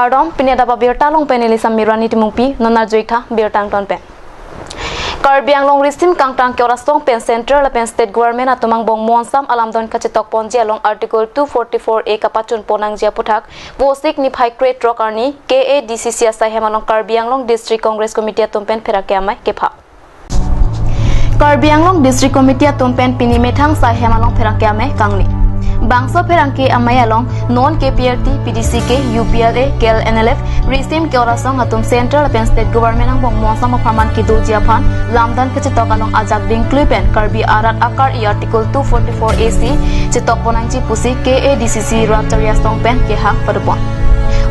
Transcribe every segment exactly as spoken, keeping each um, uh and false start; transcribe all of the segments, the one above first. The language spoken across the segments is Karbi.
Kardom, pini adap abirta along pen neli Samirani Timungpi, non arjuitha birta angton pen. Karbi Anglong Risim Kangtang Keor Asong pen Central lapen State Government atum angbong monsam alamdon kachetokponji along Article two forty-four A kapachunpon nangji aputhak Vosik niphai kre-throk arni K A D C C asaihem along Karbi Anglong District Congress Committee atum pen pherangke amei kepha. Karbi Anglong District Committee atum pen pini methang saihem along pherangke amei kangni. Bangso pherangke amei along non K P L T, P D C K, U P L A, K L N L F, Risim Keor Asong atum Central lapen State Government angbong monsam apharman kedoji aphan lamdon kachetok along ajak dingklui pen Karbi arat akar-i Article two forty-four A C chetokpon nangji pusi K A D C C rat chari asong pen kehang padopon.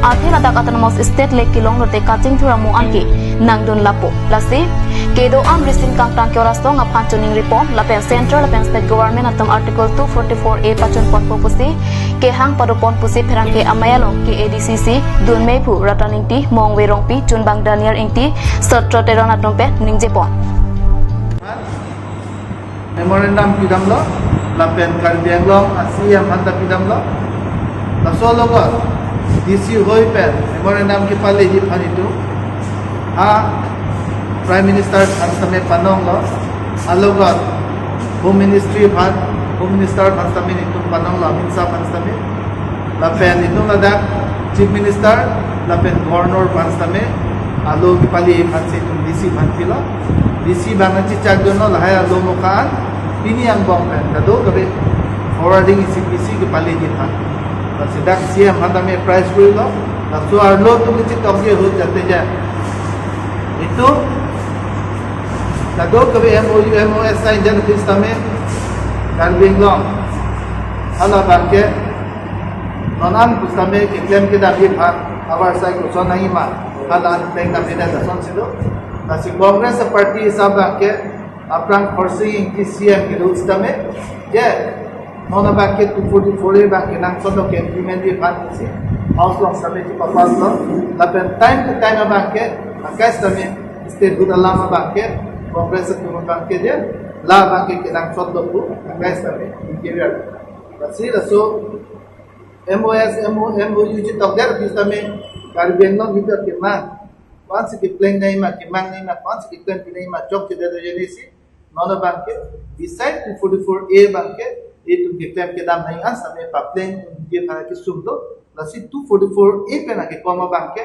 Athe ladak Autonomous State le kelong lote kachingthur amo anke nangdun lapo. Lasi kedo-an Risim Kangtang Keor Asong aphan choningripon lapen Central lapen State Government atum Article two forty-four A pachunponpo pusi kehang padopon pusi pherangke amei along K A D C C dunmeiphu Ratan Ingti, Mongve Rongpi, chunbang Daniel Ingti, Satro Teron atum pen ningjepon. Memorandum pidamlo, lapen Karbi Anglong a C M aphan ta pidamlo. Laso alogot D C hoi pen memorandum kepaleji aphan itum ha Prime Minister aphan sitame panonglo, alogot Home Ministry aphan, Home Minister aphan sitame itum panonglo, Amit Shah aphan sitame. Lapen itum ladak Chief Minister lapen Governor aphan sitame alo kepale aphansi itum D C aphan pilo. D C abang nangchechakdunlo, lahai alo mokan pini angbong pen kadokave forwarding isi pisi kepaleji aphan. Lasi dak C M aphan tame apprise korilo. Laso arlo atum kachetokji ahut jate ja itum kadokave M O U, M O S signji aphi sitame Karbi Anglong hala abangke non an pusitame keklem kedamji aphan havar asai koson nangji ma, hala an ateng damde lason si do. Lasi Congress party hisap abangke aphrang Khorsing Ingti C M kedo sitame, je non abangke two forty-four A abangke nangsot lo ke implementji aphan si House along sitame chepapasslo, lapen time to time abangke akai sitame statehood alam abangke Congress atum abangke je la abangke kenangsot lo pu akai sitame interior. Lasi laso M O S, M O, M O U chetokdet aphi sitame Karbi Anglong hidak kemang, ko-ansi kepleng nangji ma, kemang nangji ma, ko-ansi keklem pi nangji ma, chokchedet ajoine si non abangke beside two forty-four A abangke itum keklem kedam nangji an sitame paplengji aphan kesung do. Lasi two forty-four A pen akekom abangke,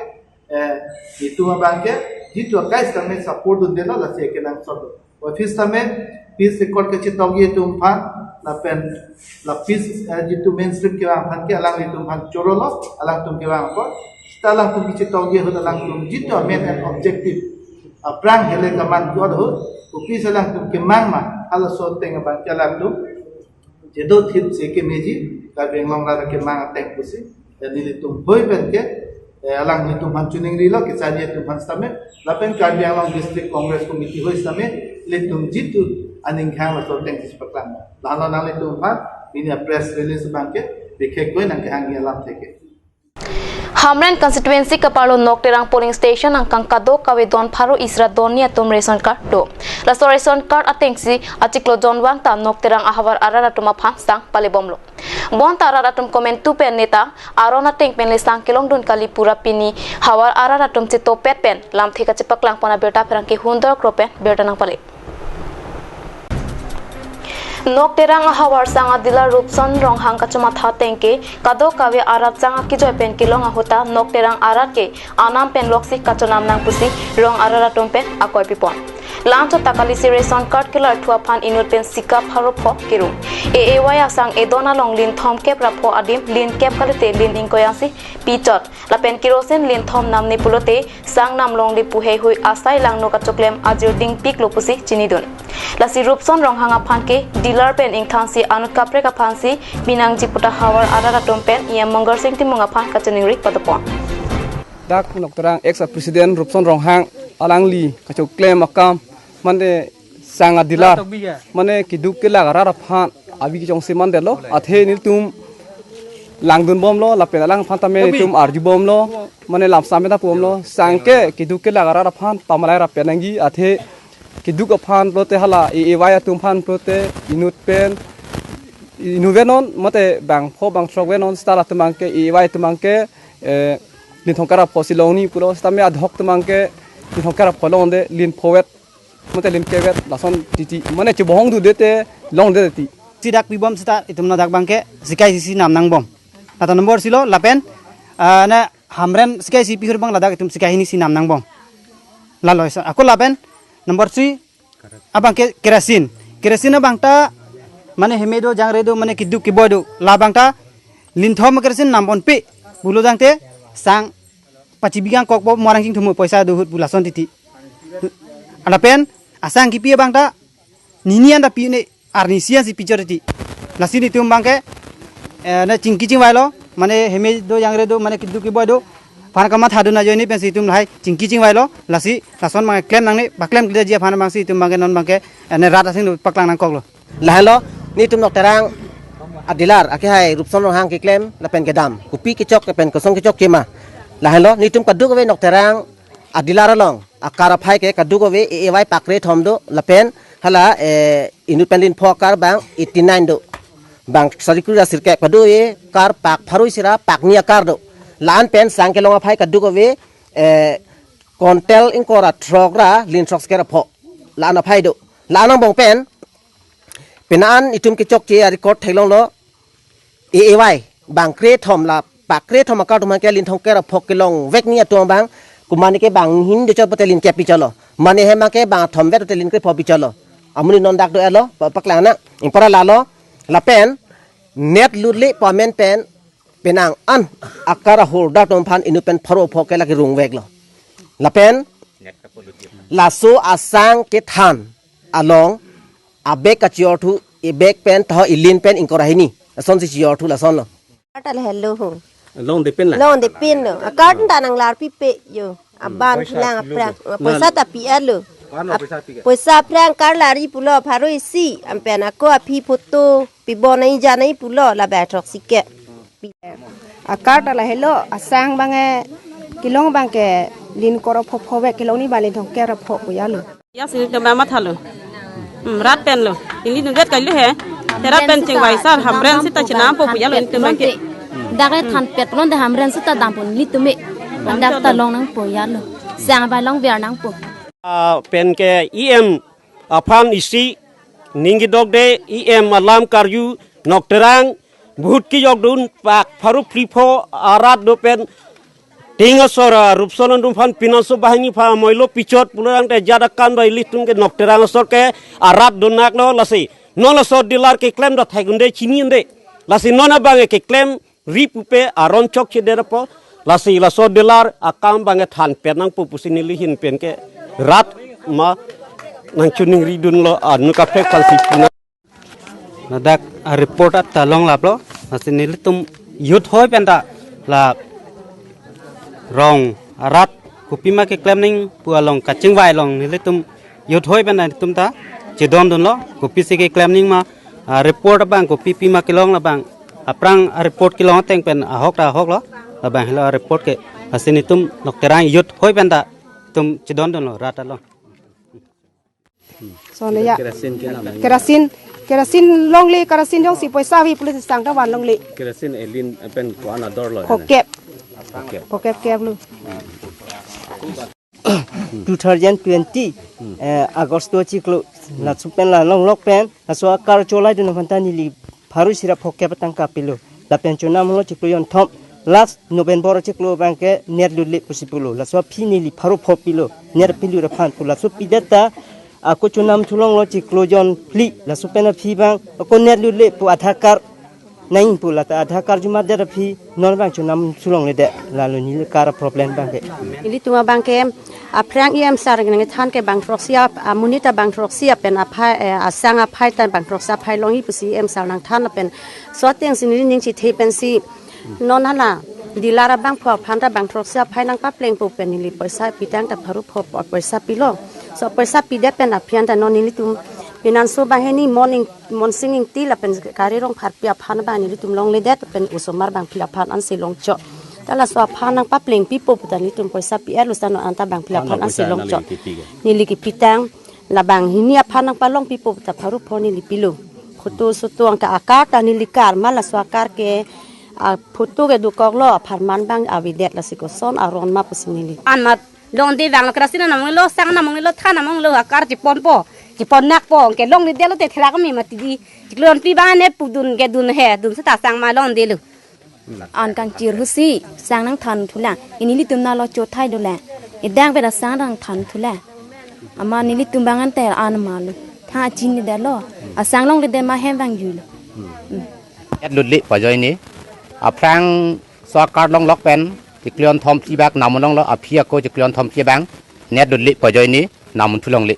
eh, itum abangke jitu akai sitame support dundelo, lasi kenangsot do. Office tame peace accord kachetokji atum aphan, lapen la peace, eh, jitu mainstream kevang aphan ke alanglitum aphan chorolo, alangtum kevang apot. Seta alangtum kachetokji ahut alangtum jitu main and objective aphrang hele kaman juat ahut, office alangtum kemang ma, halaso ateng abangke alangtum jedo thip si kemeji, Karbi Anglong rat kemang ateng pusi. Jadi nelitum hoi pen ke, eh, alanglitum aphan choningrilo, kechari atum aphan sitame, lapen Karbi Anglong District Congress Committee hoi sitame, ilitum jitu aning khang laso ateng si paklang. Lahenlo nanglitum aphan pini a press release abangke bikhek koi nangkehangji alam theke. Hamren constituency kaparlo Nokterang polling station angkang kadokave don pharo isi ra donni atum ration card do. Laso ration card atengsi achiklo jonvang ta Nokterang ahavar arat atum aphan sang palebomlo. Bonta arat atum komantu pen neta aron ateng pen le sang kelongdun kali pu ra pini havar arat atum chetopet pen lamthe kachepaklangpon abirta pherangke Hundor Kro pen birta nangpale. Nokterang ahavar sang a dealer Rupson Ronghang kachomatha ateng ke kadokave arat sang akejoi pen kelong ahut ta Nokterang arat ke anam pen loksi kachonam nang pusi rong arat atum pen akoi pipon. Lanchot ta kalisi ration card kelarthu aphan inut pen sika pharo pho kerung. A A Y asang edon along lin thomkep ra pho adim lin kep kalite lin ingkoi ansi pichot. Lapen kerosene lin thom namne pulote sang nam longle pu heihui asai langno kachoklem ajir dingpiklo pusi chinidun. Lasi Rupson Ronghang aphan ke dealer pen ingthansi anut kaprek aphansi pinangji pu ta havar arat atum pen E M Mongar Sing Timung aphan kachiningri padopon. Dak Nokterang ex president Rupson Ronghang alangli kachoklem akam mane sang a dealer mane keduk kelak arat aphan abi kejongsi mandetlo, athe nelitum langdunbomlo lapen alangphan tame nelitum arjubomlo, mane lamsam ta pubomlo, sang ke keduk kelak arat aphan pamalai ra pen nangji, athe keduk aphan pulote hala A A Y atum aphan pulote inut pen inut venon mate bang pho bang throk venon, seta latum abangke A A Y atum abangke, eh, Linthong kar apho si longji pulo, sitame adhok atum abangke linthong kar apho longde, lin phovet, mate lin kevet, lason titi. Mane chebohong dude te longde titi. Si dak pibom seta itum ladak abangke sika isi si nam nangbom. Lata number isi lo, lapen, ah, na Hamren sika isi pihur abang ladak itum sika hini si nam nangbom. Lalo isi. Ako lapen number three abangke kerosene. Kerosene abang ta mane heme do, jangre do, mane keduk keboi do. La abang ta linthom kerosene nam ponpe pulo tangte sang pachibi kangkokpo, morang chingthum poisa do ahut pu lason titi. Lapen asang kipi abang ta nini an ta pi-un-e, arnisi an si pichot titi. Lasi nelitum abangke, eh, na chingki chingvai lo, mane heme do, jangre do, mane keduk keboi do. Aphan kamatha dun ajoine pensi itum lahai chingki chingvai lo, lasi lason abang klem nangne, paklem-kle ji aphan abangsi itum abangke non abangke, eh, ne rat asing do paklang nangkoklo. Lahelo, nelitum Nokterang a dealer akehai Rupson Ronghang keklem lapen kedam, kopi kechok lapen kosong kechokche ma. Lahelo, nelitum kadokave Nokterang a dealer along a car aphai ke kadokave A A Y pakre thom do, lapen hala, eh, inut pen lin pho a-car abang eighty nine do. Bang sari kre ra sirkep, kadokave car pak pharo isi ra pakni a-car do. La-an pen sang kelong aphai kadokave, eh, kontel ingkoi ra throk ra lin throksikep ra pho. La-an aphai do. La-an angbong pen pini an itum kechokche a-record theklonglo, A A Y bang kre thom la pakre thom a-car atum abangke linthong kre ra pho kelongvek ni atum abang, komatne ke bang hini do chot pote lin kep pichotlo, mane hem abangke bang thomvet pote lin kre pho pichotlo. Amonit non dak do-etlo, pa-, paklang nang. Ingpara lalo, lapen net lutle pu amen pen penang an a-car a-holder atum aphan inut pen pharo pho ke lake rungveklo. Lapen laso asang kethan along a-bag kachiorthu, a-bag pen taho ilin pen ingkoi ra hini. Lasonsi chiorthu lasonlo. Car ta lahelo ho. Longde pen la. Longde pen lo. A-car ta nanglar pipe yo. Aban poisa lang pilo aphrang. Lo. Poisa ta pi-etlo. Ano ap-, poisa pi-et? Poisa aphrang car lari pulo pharo isi. Anpen ako aphi photo pibonai janai pulo, la bag throksikep. A-car ta lahelo, asang abangke kelong abangke lin kor ra pho phovek kelong ni ba linthong kre ra pho pu ya lo. Ya si nelitum abang mathalo. Hmm, rat pen lo. Nelitum vet kali he. Te rat pen chingvai sar Hamren seta chenampo pu ya lo nelitum abangke. Dak le thanpet pulote Hamren seta dampo nelitum me. Dak ta long nangpo ya lo. Sang abang longver nangpo. Ah, pen ke E M aphan isi ning kedokde, E M alam karju Nokterang vote kejok dun pak pharo phli pho arat do pen ting asor a Rupson atum aphan, Pinanso Bahini aphan amoilo pichot pulo tangte jat akan ba ilitum ke Nokterang asor ke arat do naklo, lasi non laso dealer keklem do thek-un-e, chini-un-e, lasi non abang keklem ri pupe aron chokchedet apot, lasi laso dealer akam abang thanpet nangpo pusi neli ahin pen ke rat ma nangchiningri dunlo, anu kaprek aphansi puna. Ladak a-report ata longlaplo, lasi nelitum youth hoi pen ta la rong arat kopima keklem nangji pu along kachingvai along nelitum youth hoi pen nelitum ta chedondunlo, kopisi keklem nangji ma, a-report abang kopi pima kelong labang, aphrang a-report kelong ateng pen ahok ta ahoklo, labang helo a-report ke, lasi nelitum Nokterang youth hoi pen ta itum chedondunlo rat along. Lason ya. Kerosene ke nama? Kerosene, kerosene longle, kerosene jongsi poisa ave pulote sang ta van longle. Kerosene elin pen ko-an ador lo? Phokep. Phokep. Phokep kep lo. Two thousand twenty, eh, August achiklo, laso pen la longlok pen, laso a-car cholaidun aphan ta neli pharo isi ra phokep atangka pilo. Lapen chonamlo chiklo jonthom, last November achiklo abangke net lutle pusi pulo. Laso aphi neli pharo pho pilo, net pilut aphan pu. Laso pidet ta ako chonam thulonglo chiklo jonphli. Laso pen aphi abang ako net lutle pu Aadhaar card nangji pu, lata Aadhaar card jumat det aphi non abang chonam thulongledet, lalo neli car problem abangke. Ilitum abangke aphrang E M sir nangthan ke bang throksi a, amonit ta bang throksi apen aphai, eh, asang aphai ta bang throksi aphai longji pusi E M sir nangthan lapen laso atengsi neli ning chethe pensi non hala dealer abangphu aphan ta bang throksi aphai nangpaplengpo pen neli poisa pitang ta pharo pho poisa pilo. Laso poisa pidet pen aphi an ta non nelitum Pinanso Bahini, Mon Ing-, Monsing Ingti lapen Kari Rongpharpi aphan abang nelitum longledet pen osomar bangphli aphan ansi longchot. Ta laso aphan nangpaplengpipo pu ta nelitum poisa pi-etlo, sano anta bangphli aphan ansi longchot. Neli kepitang labang hini aphan nangpalongpipo pu ta pharo pho neli pilo. Photo soto angka a-car ta neli car ma, laso a-car ke A photo ke dokoklo, apharman abang avedet, lasi koson aron ma pusi neli. Anmat longde abang lo, kerasin anam lo, sang anam lo, than anam lo, akar chiponpo, chiponnakpo, ke longledetlo te thela kami mati di. Chiklo anpi abang ne pudun ke dun he, dun seta sang ma longdelo. An kangchir husi, sang nangthan thulang. Nelitum nalo chothai dolang. Idang peda sang nangthan thulang. Amat nelitum abang ante an malo. Tha chinidetlo. Asang longledet ma hem vangjuilo. Hmm. Net lutli pajoine. Aphrangso akar longlok pen chiklo kethom phli bak namun longlo, aphi ako chiklo kethom phli abang. Net lutli pajoine namun thulongle.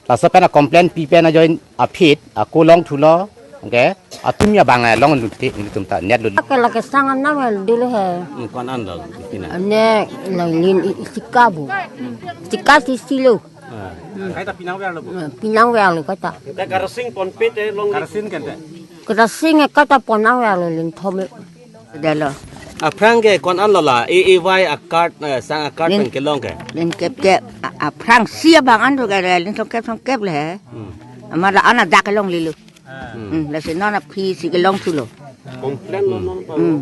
Laso pen a complain pi pen ajoine aphi ako longthulo. Okay. Atum ya abang longlutte nelitum ta net lutli. Ke lake sang anam el dulu he. Hmm, ko-an an lo, pina. Ane lailin i-, isika bu. Isika si silo. Ah. Kaita pinangverlo bu. Eh, pinangverlo kaita. Te kerasin ponpe te longle. Kerasin kente. Kerasin e kaita ponangverlo linthom e. Delo. Aphrang ke ko-an an lo la, A A Y a card, eh, sang a card pen kelong ke. Lin kep kep, a-, aphrangsi abang an do ke, lin thomkep thomkep le he. Hmm. Amat la an ajak kelonglelo. Hmm. Hmm, lasi non aphi si kelongthulo. Complain non non. Hmm.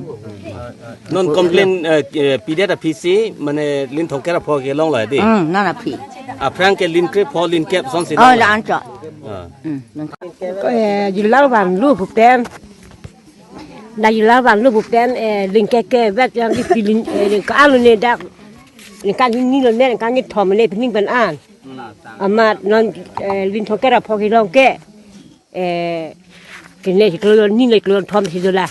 Non complain, eh, eh, pidet aphi si, mane lin thomkep apho kelonglo di. Hmm, non aphi. Aphrang ke lin krepho lin kep sonsi. Oh, longlo. La anchot. Ah. Hmm. Ko, eh, jilang vanglo pu pen. La jilang vanglo pu pen, eh, lin kep kep vet yang di pilin, eh, lin ka-an lo ne dak. Lin ka-an hini lo ne, lin ka-an hini thom ne pining pen an. Amat non, eh, lin thomkep apho kelong ke. Eh, kene chiklo hini le chiklo thom si dola.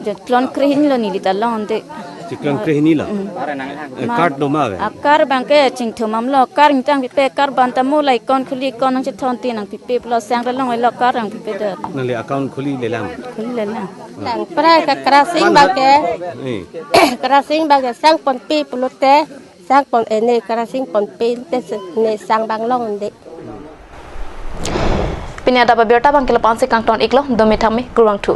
Chiklo krehini lo neli ta longde. Chiklo krehini lo. Mm. Eh, card do ma ave? Akar abang ke chingthum amlo, akar ingtang pipe, akar ban ta mo la account khuli, account nangchethon te nangpipe pulo, sang ta longlo, akar nangpipedet. Nangli account khulilelang. Khulilelang. Lang prai ke kerasin abang ke. Eh. Kerasin abang ke sang ponpe pulote. Sang pon, eh, ne kerasin ponpe te se-, ne sang abang longde. Pini adap abirta abang ke la-an si kangton iklo, dome thame, kurvangthu.